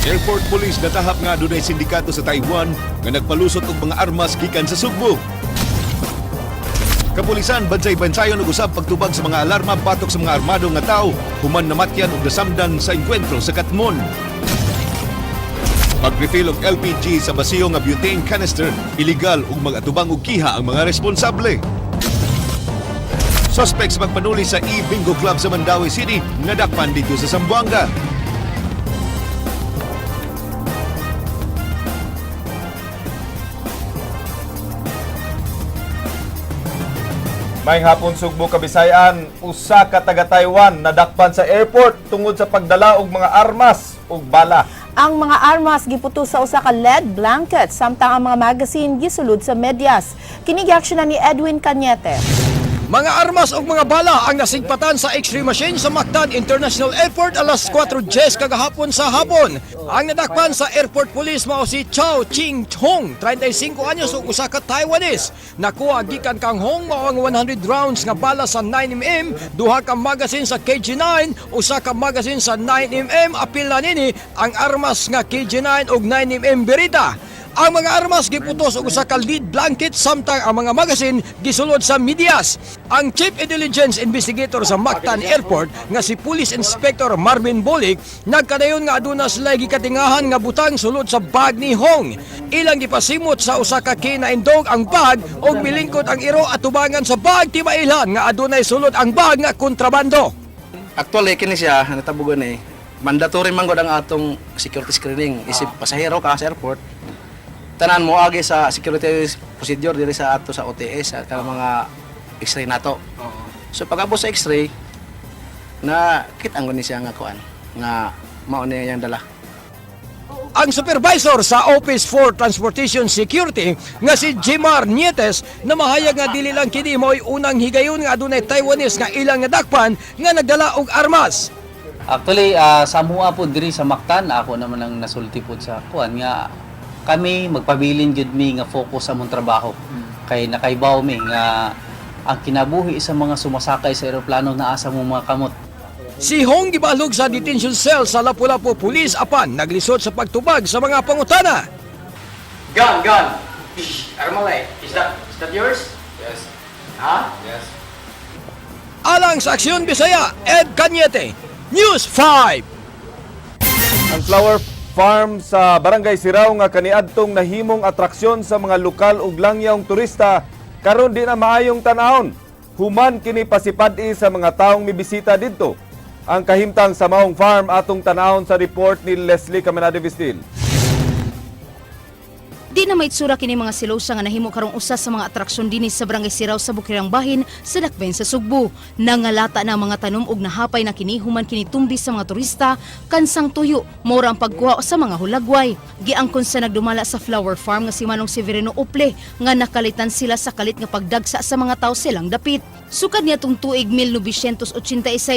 Airport Police natahap nga adunay sindikato sa Taiwan nga nagpalusot og mga armas gikan sa Sugbo. Kapulisan bansay-bansayon og usab pagtubag sa mga alarma batok sa mga armado nga tawo human namatyan og nasamdan sa engkwentro sa Katmon. Pag-refill og LPG sa basiyo nga butane canister, illegal ug mag-atubang og kiha ang mga responsable. Suspect sa pagpanuli sa e-bingo club sa Mandaue City nadakpan dito sa Zamboanga. Maayong hapon, Sugbo, Kabisayan. Usa ka taga Taiwan nadakpan sa airport tungod sa pagdala og mga armas ug bala. Ang mga armas giputos sa usa ka lead blanket samtang ang mga magazine gisulod sa medyas. Kini giaksyonan ni Edwin Cañete. Mga armas ug mga bala ang nasigpatan sa X-ray machine sa Mactan International Airport alas 4:10 kagahapon sa hapon. Ang nadakpan sa airport police mao si Chao Ching Hong, 35 anyos ug usa ka Taiwanese. Nakuha gikan kang Hong mao ang 100 rounds nga bala sa 9 mm, duha ka magazine sa KG9, usa ka magazine sa 9 mm, apil na nini ang armas nga KG9 ug 9 mm Beretta. Ang mga armas giputos og usa ka lead blanket samtang ang mga magazine gisulod sa medyas. Ang Chief Intelligence Investigator sa Mactan Airport nga si Police Inspector Marvin Bolik nagkadayon nga aduna sila gikatingahan nga butang sulod sa bag ni Hong. Ilang gipasimot sa usa ka K9 dog ang bag ug milingkod ang iro atubangan sa bag, timailhan nga adunay sulod ang bag nga kontrabando. Actually, kini siya, natabo gani, mandatory man gud ang atong security screening. Isip pasahero ka sa airport, tanan mo agi sa security procedure diri sa ato sa OTS sa kanang mga x-ray nato. So pag abot sa x-ray, na kita ni siya nga kuan nga mao ni iyang dala. Ang supervisor sa Office for Transportation Security nga si Jimar Nietes na mahayag nga dili lang kini mao'y unang higayon nga adunay Taiwanese nga ilang nadakpan nga nagdala og armas. Actually, sa mua po diri sa Mactan, ako naman ang nasulti po sa kuan nga kami magpabilin gyud mi nga focus sa among trabaho. Kay nakaibaw mi nga ang kinabuhi sa mga sumasakay sa eroplano naa sa among mga kamot. Si Hong gibalog sa detention cell sa Lapu-Lapu Police apan naglisod sa pagtubag sa mga pangutana. Gun, gun. Armalay, is that yours? Yes. Ha? Yes. Alang sa Aksyon Bisaya, Ed Cañete, News 5. Ang flower farm sa Barangay Sirao nga kaniadtong nahimong atraksyon sa mga lokal ug langyawng turista karon di na maayong tan-awon. Human kini pasipad-i sa mga taong mibisita didto. Ang kahimtang sa maong farm, atong tan-awon sa report ni Leslie Caminade Vistil. Di na maitsura kini mga silosa nga nahimo karong usa sa mga atraksyon dinhi sa Barangay Sirao sa Bukirang Bahin sa Dakbayan sa Sugbo. Nangalata na ang mga tanom og nahapay na kini human kini tumbi sa mga turista, kansang tuyo, mora ang pagkuha sa mga hulagway. Giangkon sa nagdumala sa flower farm nga si Manong Severino Uple nga nakalitan sila sa kalit nga pagdagsa sa mga tao silang dapit. Sukad niya tong tuig 1986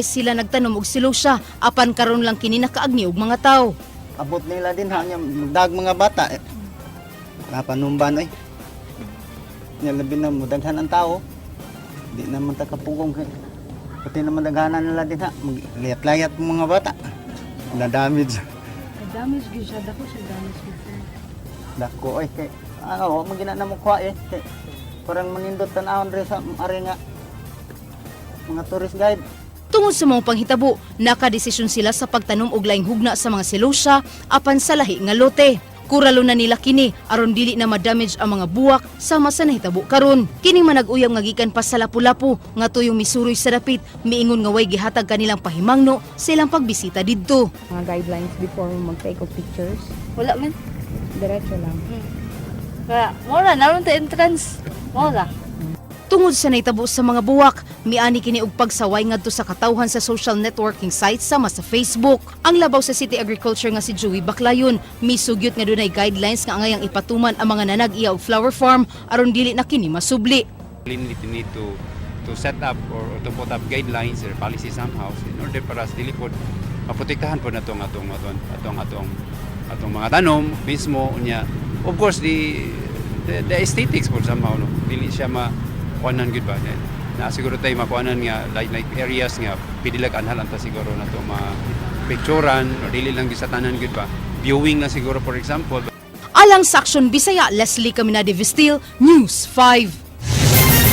sila nagtanom og silosa, apan karon lang kini nakaagni og mga tao. Abot nila din ha, nya magdag mga bata eh. Napanumban oy. Nya labi na mo daghan ang tao. Di naman ta kapugong kay. Pati naman daghanan nila din ha, maglayat-layat ang mga bata. Na damage. Na-damage gyud siya, dako siya damage gyud siya. Dako oy, kay ano mo gina na mo kuha eh. Kay parang manindot tan-awon rin sa ari nga mga tourist guide. Tungod sa mga panghitabo, nakadesisyon sila sa pagtanom og laing hugna sa mga selosya apan sa lahi nga lote. Kuralo na nila kini aron dili na madamage ang mga buwak sama sa nahitabo karon. Kining manag-uyab nga gikan pa sa Lapu-Lapu nga tuyong misuroy sa dapit, miingon nga way gihatag kanilang pahimangno sa ilang pagbisita didto. Mga guidelines before mo mag-take og pictures? Wala man. Diretso lang. Kaya, mura, naroon ta entrance. Mura. Tungod sa nahitabo sa mga buwak, miani kini og pagsaway ngadto sa katawhan sa social networking sites sama sa Facebook. Ang labaw sa City Agriculture nga si Joey Baclayon, misugyot nga dunay guidelines nga angayang ipatuman ang mga nanag-iya og flower farm aron dili na kini masubli. We need to set up or to put up guidelines or policy somehow in order para sa dili po maprotektahan po natong atong atong atong atong atong mga tanom mismo unya, of course the aesthetics po somehow, no, dili siya ma kuanan gud ba na siguro tayo makuanan nga like areas nga pwede lang anhalan ta siguro na to ma picturean or dili lang gyud sa tanan gud ba. Viewing na siguro, for example. Alang sa Aksyon Bisaya, Leslie Caminade Vestil, News 5.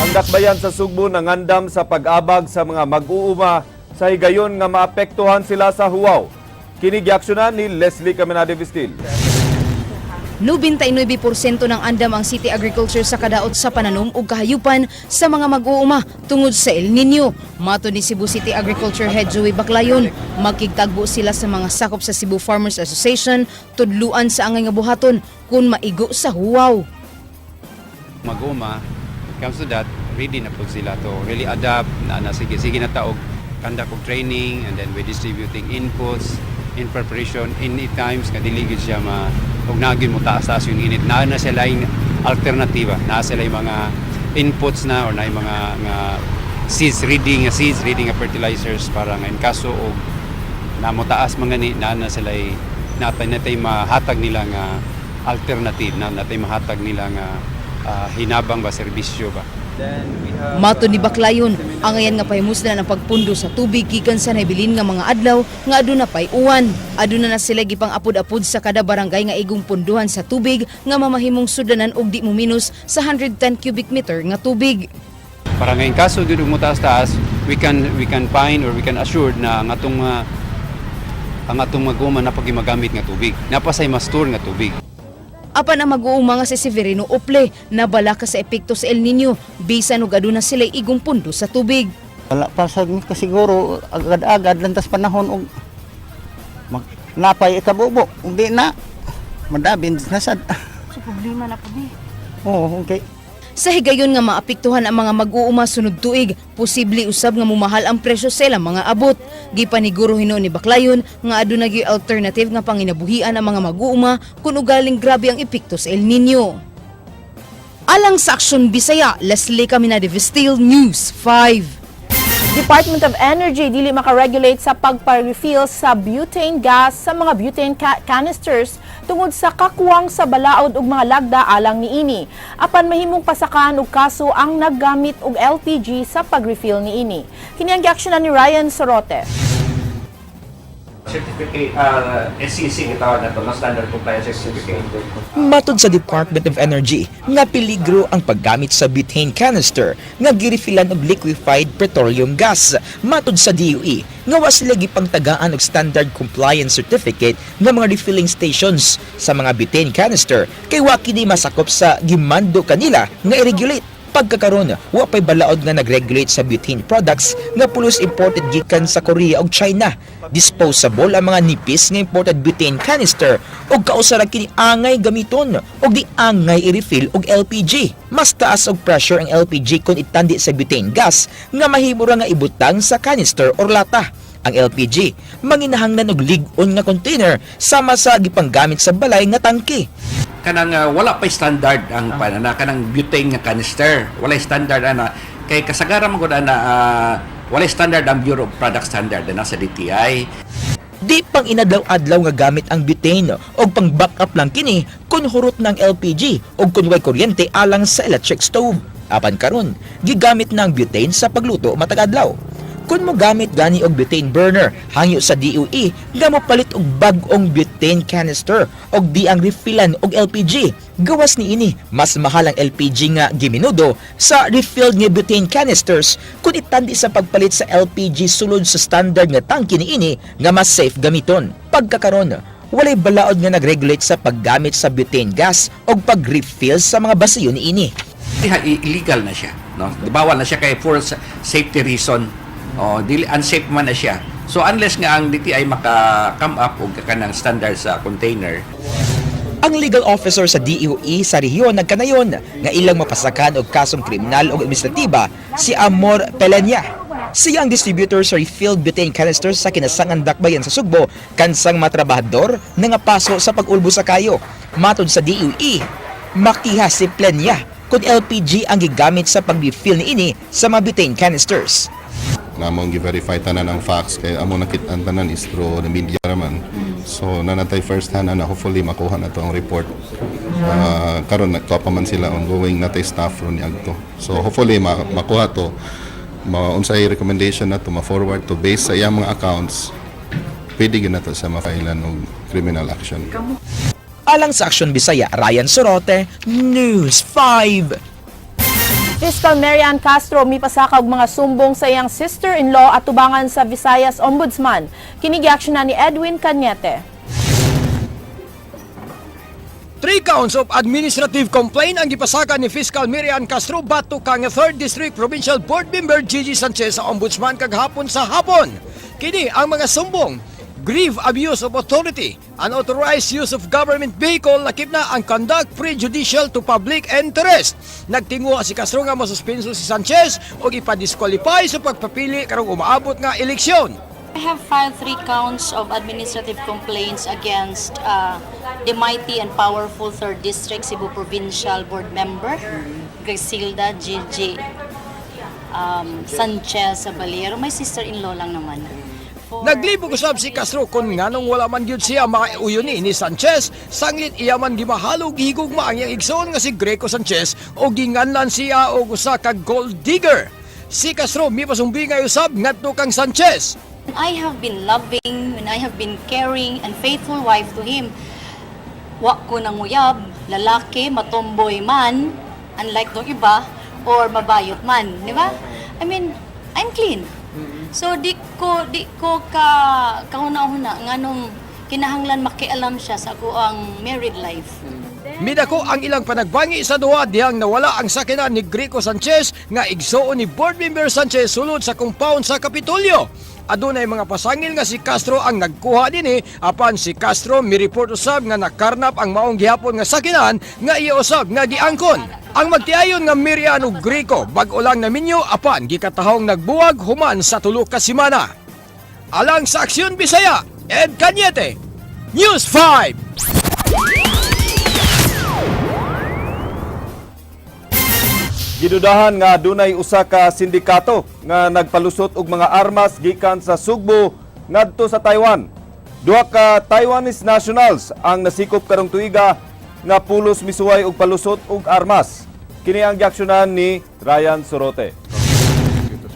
Ang dakbayan sa Sugbo nangandam sa pag-abag sa mga mag-uuma sa higayon nga maapektuhan sila sa huwaw. Kini giaksyonan ni Leslie Caminade Vestil. 99% ng andam ang City Agriculture sa kadaot sa pananom ug kahayupan sa mga mag-uuma tungod sa El Nino. Mato ni Cebu City Agriculture Head Joey Baclayon, magkigtagbo sila sa mga sakop sa Cebu Farmers Association tudluan sa angay nga buhaton kung maigo sa huwaw. Mag-uuma, it comes to that, ready na po sila to really adapt na sige sige na taog conduct og training, and then we distributing inputs in preparation any times nga dili gid siya ma og nagin mo taas-taas yung init na na sila yung alternativa na sila yung mga inputs na or na yung mga nga seeds ready nga fertilizers para nga in kaso og na mo taas mga ni na na sila natay mahatag nila nga alternative na natay mahatag nila nga hinabang ba, serbisyo ba. Mato ni Baclayon, angayan nga pahimuslan ang pagpundo sa tubig gikan sa nabilin nga mga adlaw nga aduna pay uwan. Aduna na sila gipang apod-apod sa kada barangay nga igong punduhan sa tubig nga mamahimong sudanan og di mominos sa 110 cubic meter nga tubig. Para ngayon kaso gyud og motaas-taas, we can find or we can assure na ang atong mag-uuma na pag magamit nga tubig. Napasay ma-store nga tubig. Apan ang mag-uuma nga si Severino Ople nabalaka sa epekto sa El Nino bisan og aduna sila igong pundo sa tubig. Wala pa sa kasiguro, agad-agad lantas panahon og mag napay ikabubo, hindi na madabin na sad. So problema na po ni. Oo, okay. Sa higayon nga maapektuhan ang mga mag-uuma sunod tuig, posible usab nga mumahal ang presyo sa ilang mga abot. Gipaniguro hinuon ni Baclayon nga aduna gyud alternative nga panginabuhian ang mga mag-uuma kung ugaling grabe ang epekto sa El Nino. Alang sa Aksyon Bisaya, Leslie Caminade Vestil, News 5. Department of Energy dili makaregulate sa pagpa-refill sa butane gas sa mga butane canisters tungod sa kakuwang sa balaod ug mga lagda alang niini. Apan mahimong pasakaan og kaso ang naggamit og LPG sa pag-refill niini. Kini ang giaksyonan ni Ryan Sorote. Certificate, SCC nga tawag nato, no? Standard Compliance Certificate. Matod sa Department of Energy nga peligro ang paggamit sa butane canister nga girefilan og liquefied petroleum gas. Matod sa DOE nga wa sila gipangtagaan og standard compliance certificate nga mga refilling stations sa mga butane canister kay wa kini masakop sa gimando kanila nga i-regulate. Pagkakaron, wa pay balaod nga nag-regulate sa butane products nga pulos imported gikan sa Korea ug China. Disposable ang mga nipis nga imported butane canister ug kausa ra kini angay gamiton ug di angay i-refill og LPG. Mas taas og pressure ang LPG kung itandi sa butane gas nga mahimo ra nga ibutang sa canister or lata. Ang LPG manginahanglan og lig-on nga container sama sa gipanggamit sa balay nga tangke. Kanang wala pa standard ang panana kanang butane nga canister, wala standard ana kay kasagaran man gud ana, wala standard ang Bureau of Product Standard na sa DTI. Di pang inadlaw-adlaw nga gamit ang butane og pang backup lang kini kun hurot ng LPG og kun way kuryente alang sa electric stove. Apan karon, gigamit na ang butane sa pagluto matag adlaw. Kung mo gamit gani og butane burner, hangyo sa DOE nga mopalit og bag-ong butane canister og di ang refillan og LPG. Gawas niini, mas mahal ang LPG nga giminudo sa refilled nga butane canisters kung itandi sa pagpalit sa LPG sulod sa standard nga tangke niini nga mas safe gamiton. Pagkakaron, walay balaod nga nag-regulate sa paggamit sa butane gas og pag-refill sa mga basiyo niini. Diha, illegal na siya, no? Bawal na siya kay for safety reason. Oh, dili, unsafe man na siya. So unless nga ang DTI maka come up og kanang standard sa container. Ang legal officer sa DOE sa rehiyon nagkanayon nga ilang mapasakan og kasong kriminal o administratiba si Amor Pelenya. Siya ang distributor sa refilled butane canisters sa kinasangan dakbayan sa Sugbo kansang matrabahador nga paso sa pag-ulbo sa kayo. Matod sa DOE, makiha si Plenya kung LPG ang gigamit sa pag-refill niini sa mga butane canisters. Namong gi-verify tanan ang facts kay amo nakit-an tanan is through the media raman. So nanatay first hand na, hopefully makuha na to ang report. Karon nagkuha pa man sila, ongoing natay staff ron niadto. So hopefully makuha to, maunsay recommendation na to, ma-forward to base sa iyang mga accounts. pwede gyud nato sa ma-file-an og criminal action. Alang sa Aksyon Bisaya, Ryan Sorote, News 5. Fiscal Marian Castro mipasaka og mga sumbong sa iyang sister-in-law at tubangan sa Visayas Ombudsman. Kini giaksyonan ni Edwin Cañete. Three counts of administrative complaint ang gipasaka ni Fiscal Miriam Castro batok kang 3rd District Provincial Board Member Gigi Sanchez sa Ombudsman kagahapon sa hapon. Kini ang mga sumbong: grave abuse of authority, unauthorized use of government vehicle, lakip na ang conduct prejudicial to public interest. Nagtinguha si Castro nga masuspenso si Sanchez o ipa-disqualify sa pagpapili karong umaabot nga eleksyon. I have filed three counts of administrative complaints against the mighty and powerful 3rd District Cebu Provincial Board Member, Griselda G.G. Sanchez Sabaliero. My sister-in-law lang naman. Naglibog usab si Castro kung nganong wala man gyud siya makauyuni ni Sanchez, sanglit iya man gimahalog gihigugma ang iyang igsoon nga si Greco Sanchez o ginganlan siya og usa ka gold digger. Si Castro mipasumbingay usab ngadto kang Sanchez. I have been loving and I have been caring and faithful wife to him. Wa ko nanguyab, lalaki, matomboy man, unlike tong iba, or mabayot man, di ba? I mean, I'm clean. So di ko ka kahuna-huna nganong kinahanglan makialam siya sa akoang married life. Midako ang ilang panagbangi sa duha dihang nawala ang sakyanan ni Greco Sanchez nga igsoon ni Board Member Sanchez sulod sa compound sa Kapitolyo. Adunay mga pasangil nga si Castro ang nagkuha dinhi, apan si Castro mireport usab nga nakarnap ang maong gihapon nga sakyanan nga iya usab nga giangkon. Ang magtiayon nga Miriam ug Greco bag-o lang naminyo, apan gikatahong nagbuwag human sa 3 ka semana. Alang sa Aksyon Bisaya, Ed Cañete, News 5. Gidudahan nga adunay usa ka sindikato nga nagpalusot og mga armas gikan sa Sugbo ngadto sa Taiwan. Duha ka Taiwanese nationals ang nasikop karong tuiga nga pulos misuway og palusot og armas. Kini ang giaksyonan ni Ryan Sorote.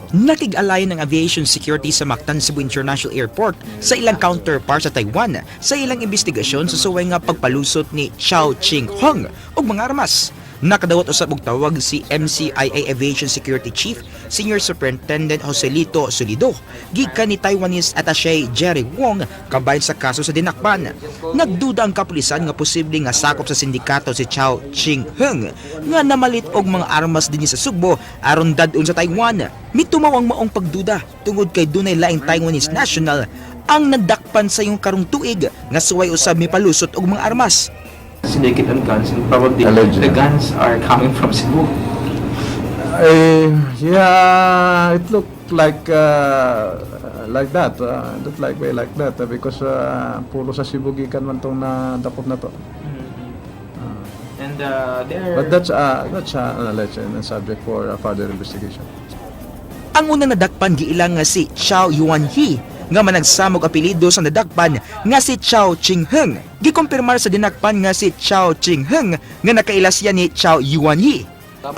Nakig-alay ng aviation security sa Mactan Cebu International Airport sa ilang counterpart sa Taiwan sa ilang investigasyon sa suway nga pagpalusot ni Chao Ching Hong og mga armas. Nakadawat usab og tawag si MCIA Aviation Security Chief Senior Superintendent Joselito Solido gikan ni Taiwanese Attaché Jerry Wong kabahin sa kaso sa dinakpan. Nagduda ang kapulisan nga posible nga sakop sa sindikato si Chao Ching Heng nga namalit og mga armas dinhi sa Sugbo aron dad-on sa Taiwan. Mitumaw ang maong pagduda tungod kay dunay laing Taiwanese national ang nadakpan sa iyong karong tuig nga suway usab mipalusot og mga armas. Syndicate on guns and probably Allegedly. The guns are coming from Cebu. Yeah, it looked like that. Looked like way like that because puro sa Cebu gikan man tong nadakop na to. And they're But that's an alleged and subject for further investigation. Ang unang nadakpan giila nga si Chao Yuan He nga managsamog apelyido sa nadakpan nga si Chao Ching Heng. Gikumpirmar sa dinakpan nga si Chao Ching Heng nga nakaila siya ni Chao Yuan He.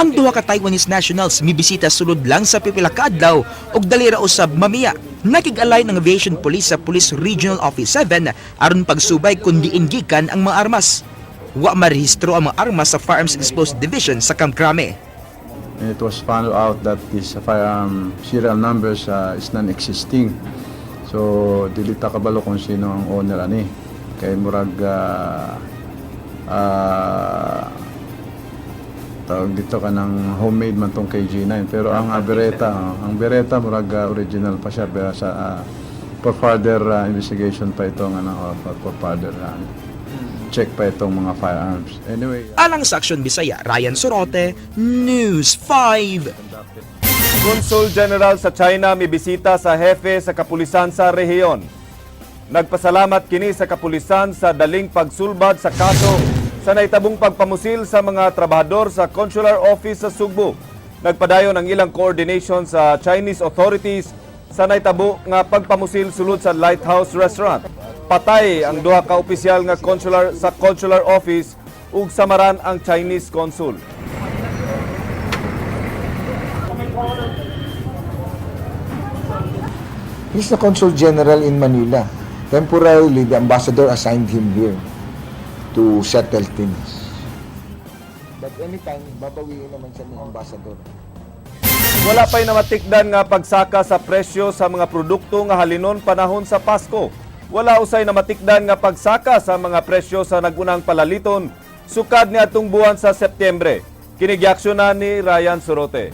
Ang duha ka Taiwanese nationals mibisita sulod lang sa pipila ka adlaw ug dali ra usab mamiya. Nakig-alay ng aviation police sa Police Regional Office 7 aron pagsubay kung diin gikan ang mga armas. Wa marehistro ang mga armas sa Firearms Explosive Division sa Camp Crame. And it was found out that this firearm serial numbers is non-existing. So dili ta kabalo kung sino ang owner ani. Kay murag tawag dito ka ng homemade man tong KG9, pero ang Beretta, ang Beretta murag original pa siya, pero sa for further investigation pa itong ano or for further check pa itong mga firearms anyway. Alang sa Aksyon Bisaya, Ryan Sorote, News 5. Consul General sa China mibisita sa hefe sa kapulisan sa rehiyon. Nagpasalamat kini sa kapulisan sa daling pagsulbad sa kaso sa naitabong pagpamusil sa mga trabahador sa consular office sa Sugbo. Nagpadayon ang ilang coordination sa Chinese authorities sa naitabo nga pagpamusil sulod sa Lighthouse Restaurant. Patay ang duha ka opisyal nga consular sa consular office ug samaran ang Chinese consul. He's the Consul General in Manila. Temporarily, the ambassador assigned him here to settle things. But anytime, babawiin naman siya ng ambassador. Wala pa'y namatikdan nga pagsaka sa presyo sa mga produkto nga halinon panahon sa Pasko. Wala usay namatikdan nga pagsaka sa mga presyo sa nagunang palaliton sukad ni atong buwan sa Setyembre. Kini giaksyon na ni Ryan Sorote.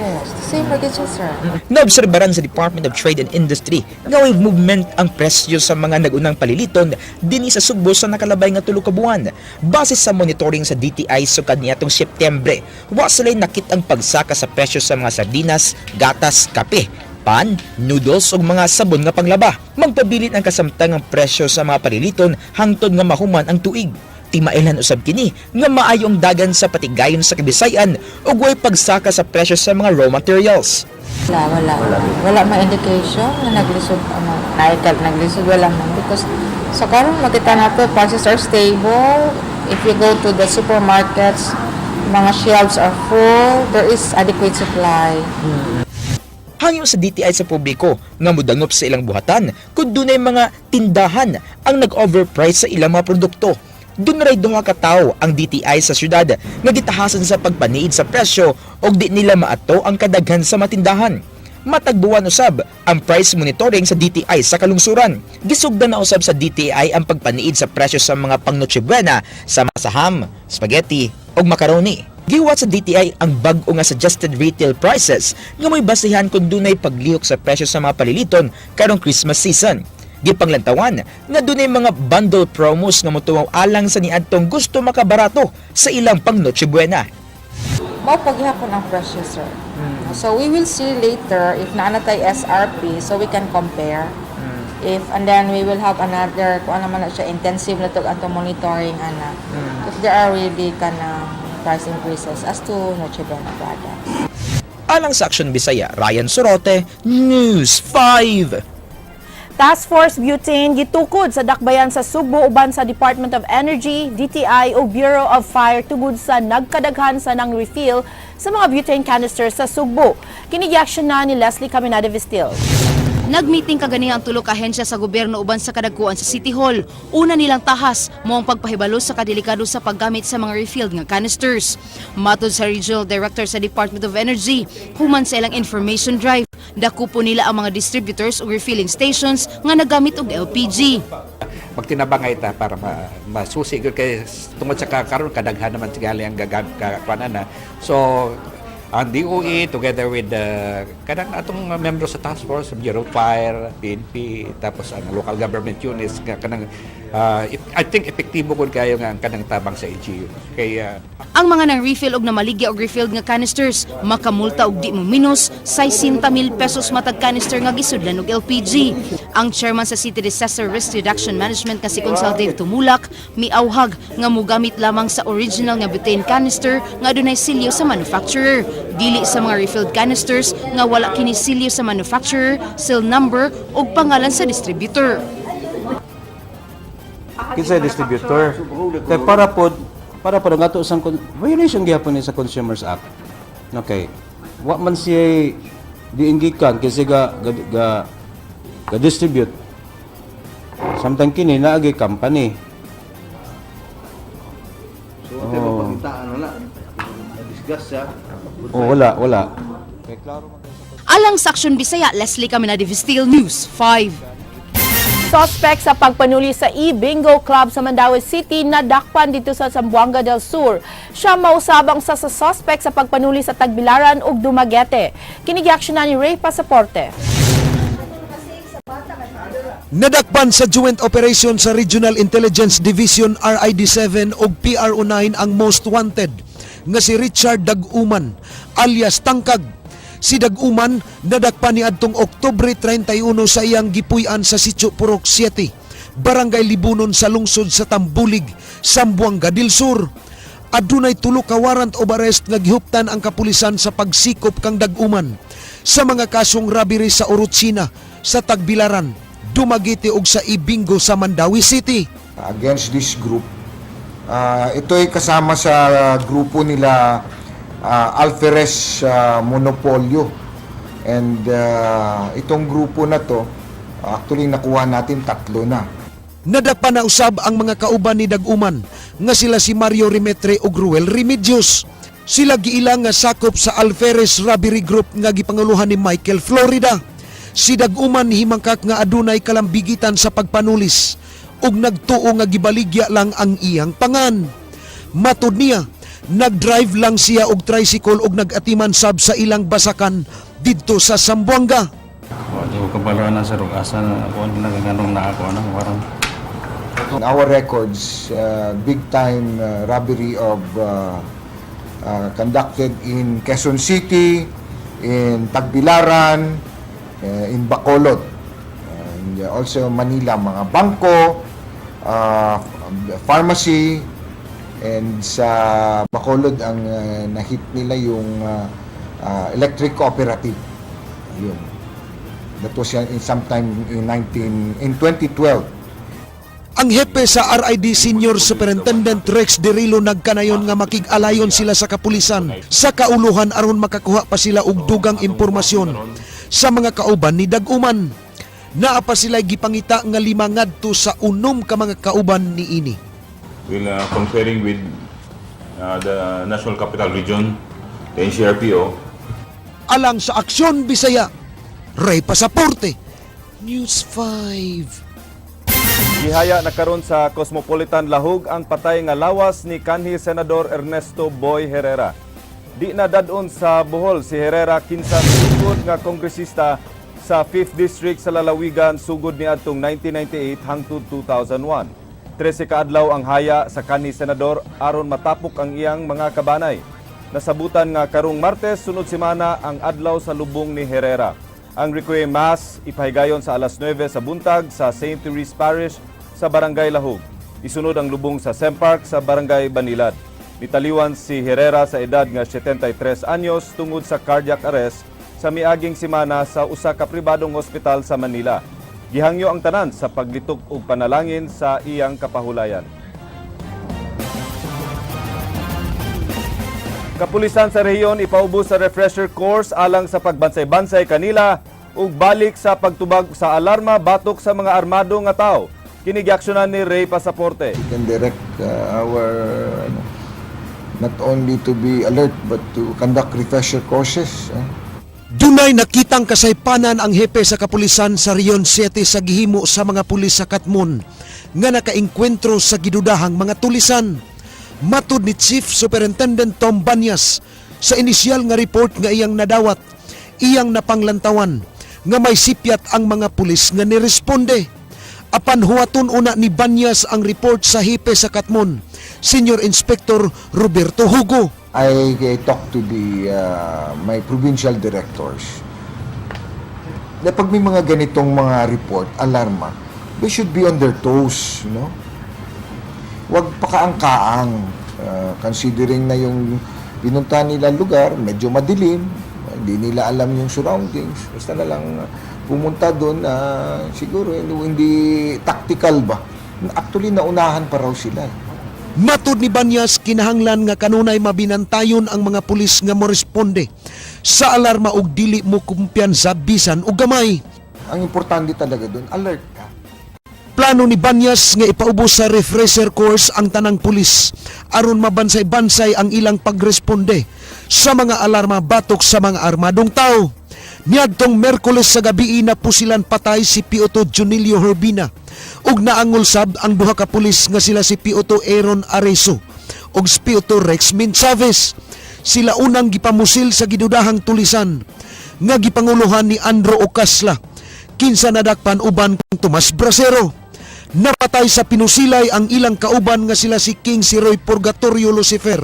Yes, the same package, sir. Naobserbaran sa Department of Trade and Industry nga way movement ang presyo sa mga nagunang paliliton dinhi sa Sugbo sa nakalabay nga 3 ka buwan. Base sa monitoring sa DTI sukad niadtong Setyembre, wa sila'y nakit-ang pagsaka sa presyo sa mga sardinas, gatas, kape, pan, noodles ug mga sabon nga panglaba. Magpabilin ang kasamtang ang presyo sa mga paliliton hangtod nga mahuman ang tuig. Timailan usab kini nga maayo ang dagan sa patigayon sa Kabisayan ug way pagsaka sa presyo sa mga raw materials. Wala, wala. Wala may indication na naglisod, ano, naikal, naglisod, wala man. Because sa karon makita nato, prices are stable. If you go to the supermarkets, mga shelves are full. There is adequate supply. Hangyo sa DTI sa publiko nga mudangop sa ilang buhatan kung dunay mga tindahan ang nag-overprice sa ilang mga produkto. Dunay duha ka tawo ang DTI sa syudad nga gitahasan sa pagpaniid sa presyo og di nila maato ang kadaghan sa matindahan. Matag buwan usab ang price monitoring sa DTI sa kalungsuran. Gisugdan na usab sa DTI ang pagpaniid sa presyo sa mga pang Noche Buena sa ham, spaghetti ug macaroni. Gihuwat sa DTI ang bag-o nga suggested retail prices nga may basihan kung dunay paglihok sa presyo sa mga paliliton karong Christmas season. Gipanglantawan nga dunay mga bundle promos nga motuwaw alang sa niadtong gusto makabarato sa ilang pang Noche Buena. Mao paghihapon ang presyo, sir. So we will see later if naa na tay SRP so we can compare. If and then we will have another kung ano man na siya, intensive na to ato monitoring ana. If there are really kanang price increases as to Noche Buena products. Alang sa Action Bisaya, Ryan Sorote, News 5. Task Force Butane gitukod sa dakbayan sa Sugbo uban sa Department of Energy, DTI o Bureau of Fire tungod sa nagkadaghan sa nang refill sa mga butane canisters sa Sugbo. Kini giaksyon na ni Leslie Caminada Vistil. Nagmeeting kaganiha ang tulo ka ahensya sa gobyerno uban sa kadagkuan sa City Hall. Una nilang tahas mao ang pagpahibalo sa kadelikado sa paggamit sa mga refilled nga canisters. Matod sa Regional Director sa Department of Energy, human sa ilang information drive, dakupo nila ang mga distributors ug refilling stations nga nagamit og LPG. Magtinabangay ta para masusi gyud kay tungod sa karon kadaghan naman tingali ang gagam na. So ang DOE together with the kanang atong membro sa task force, Bureau of Fire, PNP, tapos ang local government units nga kanang I think epektibo gud kayo nga ang kanang tabang sa LGU kay Ang mga nang refill og namaligya og refilled nga canisters makamulta og di mo minus 60 mil pesos matag canister nga gisudlan og LPG. Ang chairman sa City Disaster Risk Reduction Management nga si Consal Dave Tumulak miawhag nga mogamit lamang sa original nga butane canister nga adunay selyo sa manufacturer, dili sa mga refilled canisters nga wala kini selyo sa manufacturer, seal number ug pangalan sa distributor. Kinsa distributor? Kay para pod ang ato sang violation gyapon ni sa Consumers Act. Okay. Wa man siya diinggikan kasi ga distribute. Samtang kini naagi company. So, oh, mapakitaan na. Na-discuss siya. Oh, wala, wala. Kay klaro. Alang sa Action Bisaya, Leslie Caminada Vistil, News 5. Suspect sa pagpanuli sa e-bingo club sa Mandaue City nadakpan dito sa Zamboanga del Sur. Siya mausabang sa suspect sa pagpanuli sa Tagbilaran ug Dumaguete. Kini giaksyon na ni Ray Pasaporte. Nadakpan sa joint operation sa Regional Intelligence Division RID-7 ug PRO-9 ang most wanted nga si Richard Daguman alias Tangkag. Si Daguman nadakpan niadtong Oktubre 31 sa iyang gipuy-an sa Sitio Purok 7, Barangay Libunon sa lungsod sa Tambulig, Zamboanga del Sur. Adunay tulo ka warrant of arrest nga gihuptan ang kapulisan sa pagsikop kang Daguman sa mga kasong robbery sa Orochina, sa Tagbilaran, Dumaguete ug sa Ibingo sa Mandaue City. Against this group, ito ay kasama sa grupo nila Alferes Monopolio. And itong grupo na to, Actually, nakuha natin tatlo na. Nadakpan na usab ang mga kauban ni Daguman nga sila si Mario Rimetre ug Ruel Remedios. Sila giila nga sakop sa Alferes Robbery Group nga gipanguluhan ni Michael Florida. Si Daguman himangkak nga adunay kalambigitan sa pagpanulis ug nagtuo nga gibaligya lang ang iyang pangan. Matud niya, nagdrive lang siya og tricycle ug nag-atiman sab sa ilang basakan didto sa Zamboanga. Wa di ko kabalo na sir ug asa na ako nagaganong na ako ana warang. In our records, big time robbery of conducted in Quezon City, in Tagbilaran, in Bacolod, and also Manila, mga bangko, pharmacy, and sa Bacolod ang nahit nila yung electric cooperative. Yun. That was in sometime in 2012. Ang hepe sa RID Senior Superintendent Rex Derilo nagkanayon nga makig-alayon sila sa kapulisan sa kauluhan aron makakuha pa sila og dugang impormasyon sa mga kauban ni Daguman. Naa pa sila gipangita nga 5 ngadto sa 6 ka mga kauban niini. Will conferring with the National Capital Region, the NCRPO, Alang sa Aksyon Bisaya, Ray Pasaporte, News 5. Gihaya na karon sa Cosmopolitan Lahug ang patay nga lawas ni kanhi Senador Ernesto Boy Herrera. Di na dad-on sa Bohol si Herrera, kinsa sugod nga kongresista sa 5th District sa lalawigan sugod niadtong 1998 hangtod 2001. 13 ka adlaw ang haya sa kanhi senador aron matapok ang iyang mga kabanay. Nasabutan nga karong Martes sunod semana ang adlaw sa lubong ni Herrera. Ang Requiem Mass ipahigayon sa alas 9 sa buntag sa St. Therese Parish sa Barangay Lahug. Isunod ang lubong sa Sempark sa Barangay Banilad. Nitaliwan si Herrera sa edad nga 73 anyos tungod sa cardiac arrest sa miaging semana sa usa ka pribadong ospital sa Manila. Gihangyo ang tanan sa paglitok og panalangin sa iyang kapahulayan. Kapulisan sa rehiyon ipaubos sa refresher course alang sa pagbansay-bansay kanila ug balik sa pagtubag sa alarma batok sa mga armado nga tawo. Kini giaksyonan ni Ray Pasaporte. We can direct our ano, not only to be alert but to conduct refresher courses, eh. Dunay nakitang kasaypanan ang hepe sa kapulisan sa Region 7 sa gihimo sa mga pulis sa Katmon nga nakaengkwentro sa gidudahang mga tulisan. Matud ni Chief Superintendent Tom Banyas, sa inisyal nga report nga iyang nadawat, iyang napanglantawan nga may sipyat ang mga pulis nga niresponde. Apan huwaton una ni Banyas ang report sa hepe sa Katmon, Senior Inspector Roberto Hugo. I talk to the my provincial directors. Na pag may mga ganitong mga report, alarma, they should be on their toes. Huwag pakaang-kaang, considering na yung pinunta nila lugar, medyo madilim, hindi nila alam yung surroundings. Basta na lang pumunta doon, siguro hindi tactical ba? Actually, naunahan pa raw sila, eh. Matud ni Banyas, kinahanglan nga kanunay mabinantayon ang mga pulis nga moresponde sa alarma og dili mo kumpiyansa bisan og gamay. Ang importante talaga doon, alert ka. Plano ni Banyas nga ipaubos sa refresher course ang tanang pulis aron mabansay-bansay ang ilang pagresponde sa mga alarma batok sa mga armadong tao. Niadtong Merkules sa gabi na pusilan patay si PO2 Junilio Herbina ug naangol sab ang duha ka pulis nga sila si PO2 Aaron Areso ug si PO2 Rex Min Chavez. Sila unang gipamusil sa gidudahang tulisan nga gipanguluhan ni Andro Ocasla, kinsa nadakpan uban kang Tomas Bracero. Napatay sa pinusilay ang ilang kauban nga sila si King Siroy Purgatorio Lucifer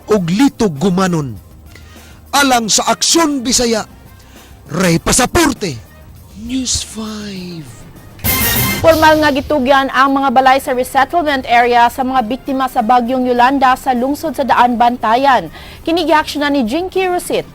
ug Lito Gumanon. Alang sa Aksyon Bisaya, Ray Pasaporte, News 5. Formal nga gitugyan ang mga balay sa resettlement area sa mga biktima sa bagyong Yolanda sa lungsod sa Daan Bantayan. Kini giaksyonan ni Jinky Rosit.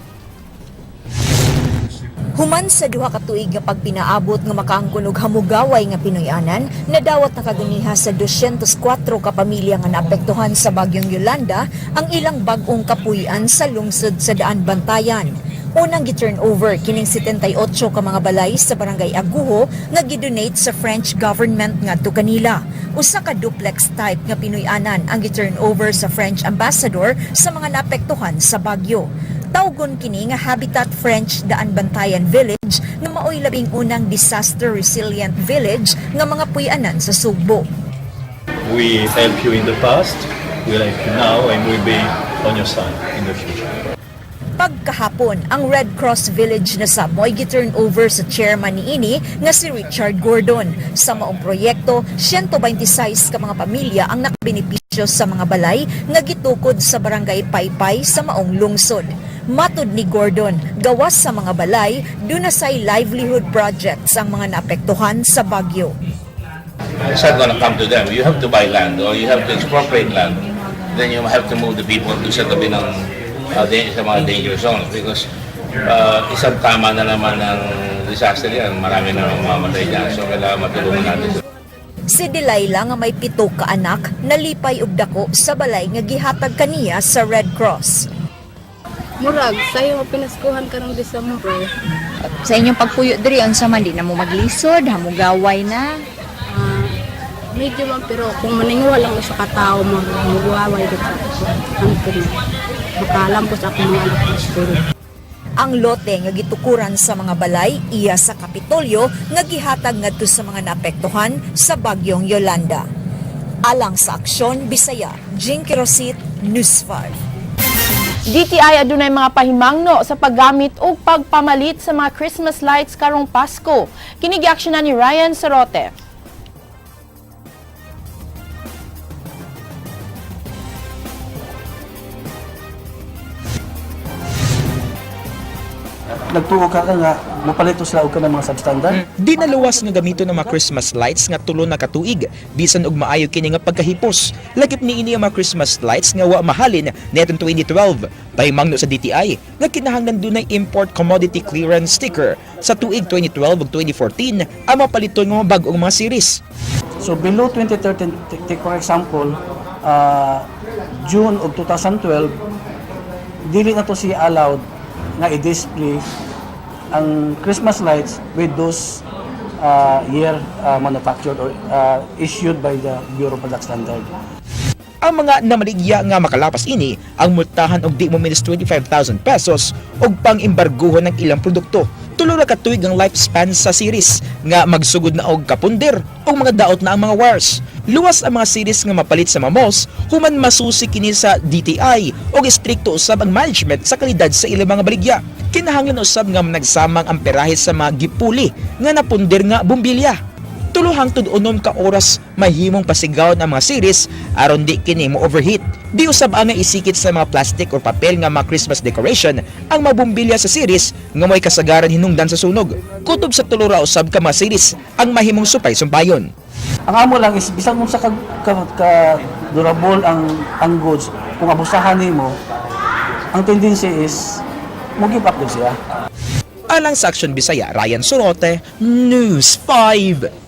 Human sa 2 ka tuig nga pagpinaabot nga makaangkon og hamugaway nga Pinoy-anan, nadawat na kaganiha sa 204 ka pamilya nga naapektuhan sa bagyong Yolanda ang ilang bag-ong kapuy-an sa lungsod sa Daan Bantayan. Unang gi-turn over kining 78 ka mga balay sa Barangay Aguho nga gidonate sa French government ngadto kanila. Usa ka duplex type nga Pinoy-anan ang gi-turn over sa French ambassador sa mga naapektuhan sa bagyo. Tawgon kini nga Habitat French Daan Bantayan Village nga maoy labing unang disaster resilient village nga mga puy-anan sa Sugbo. We help you in the past, we'll help you now, and we'll be on your side in the future. Pagkahapon, ang Red Cross Village na sa mo'y gi-turn over sa chairman niini nga si Richard Gordon. Sa maong proyekto, 126 ka mga pamilya ang nakabenepisyo sa mga balay nga gitukod sa Barangay Paypay sa maong lungsod. Matud ni Gordon, gawas sa mga balay, duna say livelihood projects ang mga naapektuhan sa bagyo. It's not going to come to them. You have to buy land or you have to expropriate land. Then you have to move the people to sa tabi ng sa mga danger zones because isang tama na naman ng disaster yan. Marami na mamamatay dyan. So kailangan matulungan natin sila. Si Delilah nga may 7 ka anak, nalipay og dako sa balay nga gihatag kaniya sa Red Cross. Murag, sayo pinaskuhan karong December. Sa inyong pagpuyo diri, unsa man, di na mo maglisod, hamugaway na? Ah, medyo man, pero kung maningwa lang usa ka tawo, magwaway gid sa hangtod makalampos ako mga anak sa school. Ang lote nga gitukuran sa mga balay iya sa Kapitolyo nga gihatag ngadto sa mga naapektuhan sa bagyong Yolanda. Alang sa Aksyon Bisaya, Jinky Rosit, News 5. DTI adunay mga pahimangno sa paggamit ug pagpamalit sa mga Christmas lights karong Pasko. Kini giaksyonan ni Ryan Sarote. Nagtuo ka ka nga mapalito sila og kanang mga substandard. Di na luwas nga gamiton ng mga Christmas lights nga tulo na katuig, bisan og maayo kini nga pagkahipos. Lakip niini ang mga Christmas lights nga wa mahalin netong 2012. Pahimangno sa DTI nga kinahanglan dunay import commodity clearance sticker sa tuig 2012 ug 2014 ang mapaliton nga mga bag-ong mga series. So below 2013, take for example, June of 2012, dili na to siya allowed nga i-display ang Christmas lights with those year manufactured or issued by the Bureau of Product Standard. Ang mga namaligya nga makalapas ini ang multahan og di mo minus 25,000 pesos og pang-embarguhon ng ilang produkto. Tulo ra ka tuig ang lifespan sa series nga magsugod na og kapunder og mga daot na ang mga wires. Luwas ang mga series nga mapalit sa mga malls human masusi kini sa DTI og istrikto usab ang management sa kalidad sa ilang mga baligya. Kinahanglan usab nga nagsamang ang perahe sa mga gipuli nga napunder nga bumbilya. 3 hangtod 6 ka oras mahimong pasigaw ang mga series aron di kini mo overheat. Di usab ang isikit sa mga plastic or papel nga mga Christmas decoration ang mabumbilya sa series nga mo'y kasagaran hinungdan sa sunog. Kutob sa 3 ra usab ka mga series ang mahimong supay-sumpayon. Ang amo lang is bisan kung sa ka durable ang goods, kung abusahan nimo, ang tendency is mo give up din siya. Alang sa Aksyon Bisaya, Ryan Sorote, News 5.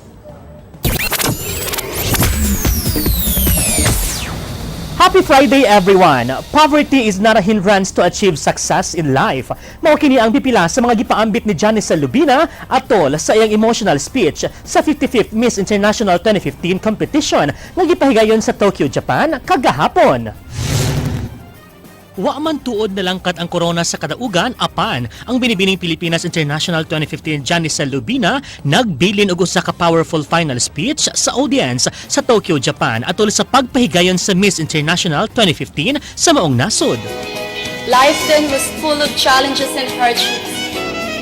Happy Friday, everyone! Poverty is not a hindrance to achieve success in life. Mao kini ang pipila sa mga gipaambit ni Janice Lubina atol sa iyang emotional speech sa 55th Miss International 2015 competition nga gipahigayon sa Tokyo, Japan kagahapon. Wa man tuod nalangkat ang corona sa kadaugan, apan ang Binibining Pilipinas International 2015 Janice Lubina nagbilin og usa ka powerful final speech sa audience sa Tokyo, Japan atol sa pagpahigayon sa Miss International 2015 sa maong nasod. Life then was full of challenges and hardships,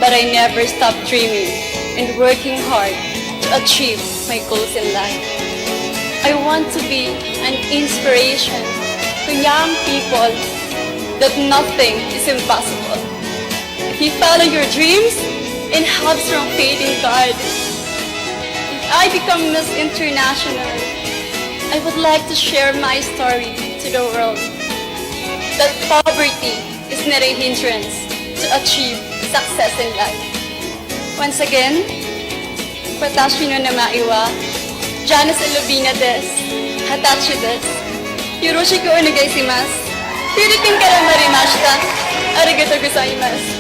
but I never stopped dreaming and working hard to achieve my goals in life. I want to be an inspiration to young people that nothing is impossible. If you follow your dreams and have strong faith in God, if I become Miss International, I would like to share my story to the world that poverty is not a hindrance to achieve success in life. Once again, watashi no namae wa Janice Lubina desu, hatachi desu. Yoroshiku onegaishimasu. Philippine kara marimashita. Arigatou gozaimasu.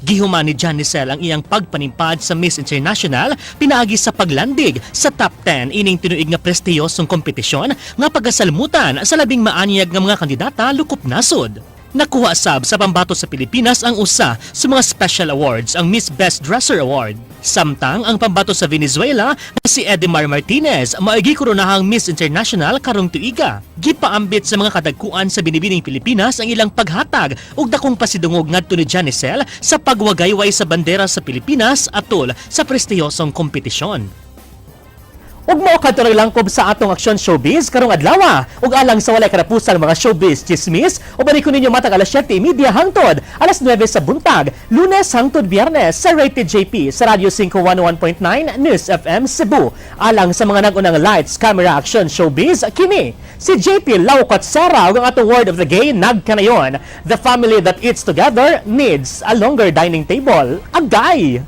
Gihuman ni Janicel ang iyang pagpanimpad sa Miss International pinaagi sa paglandig sa top 10 ining tinuig nga prestiyosong kompetisyon nga pagasalmutan sa labing maanyag nga mga kandidata lukop nasod. Nakuha sab sa pambato sa Pilipinas ang usa sa mga special awards, ang Miss Best Dresser Award. Samtang ang pambato sa Venezuela nga si Edimar Martinez mao'y gikoronahang Miss International karong tuiga. Gipaambit sa mga kadagkuan sa Binibining Pilipinas ang ilang paghatag ug dakong pasidungog ngadto ni Janicel sa pagwagayway sa bandera sa Pilipinas atol sa prestiyosong kompetisyon. Ug mao kadto langkob sa atong Aksyon Showbiz karong adlaw. Ug alang sa walay karapusang mga showbiz chismis, ubani ko ninyo matag alas 7:30 hangtod alas 9 sa buntag, Lunes hangtod Biyernes sa Rated JP sa Radyo 5 101.9 News FM Cebu. Alang sa mga nag-unang lights, camera, action showbiz, kini si JP Laucot Sera ug ang atong word of the day nagkanayon. The family that eats together needs a longer dining table. Agay!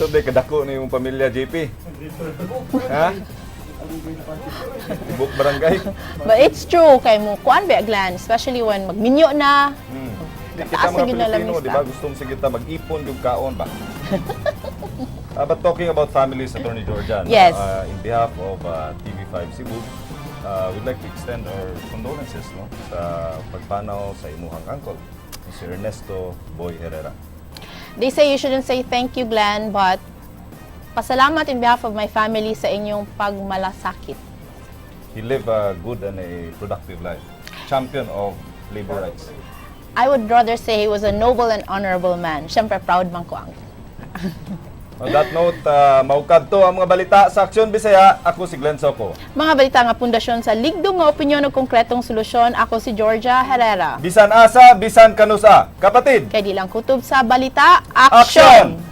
So, day, kadako na yung pamilya, JP. Ha? Tibok barangay. But it's true kay mo kuan ba, Glenn, especially when magminyo na. Di kita Taas mga na gyud na Pilipino, lamisa. di ba? Gustong sige ta mag-ipon yung kaon ba? But talking about families, Attorney Georgia, no? Yes. In behalf of TV5 Cebu, we'd like to extend our condolences, no, sa pagpanaw sa imuhang uncle, si Ernesto Boy Herrera. They say you shouldn't say thank you, Glenn, but pasalamat in behalf of my family sa inyong pagmalasakit. He lived a good and a productive life. Champion of labor rights. I would rather say he was a noble and honorable man. Siyempre, proud man ko ang. On that note, maukad to ang mga balita sa Aksyon Bisaya. Ako si Glenn Soco. Mga balita nga pundasyon sa ligdong nga opinyon ug konkretong solusyon. Ako si Georgia Herrera. Bisan asa, bisan kanusa. Kapatid! Kay di lang kutob sa balita, aksyon! Aksyon!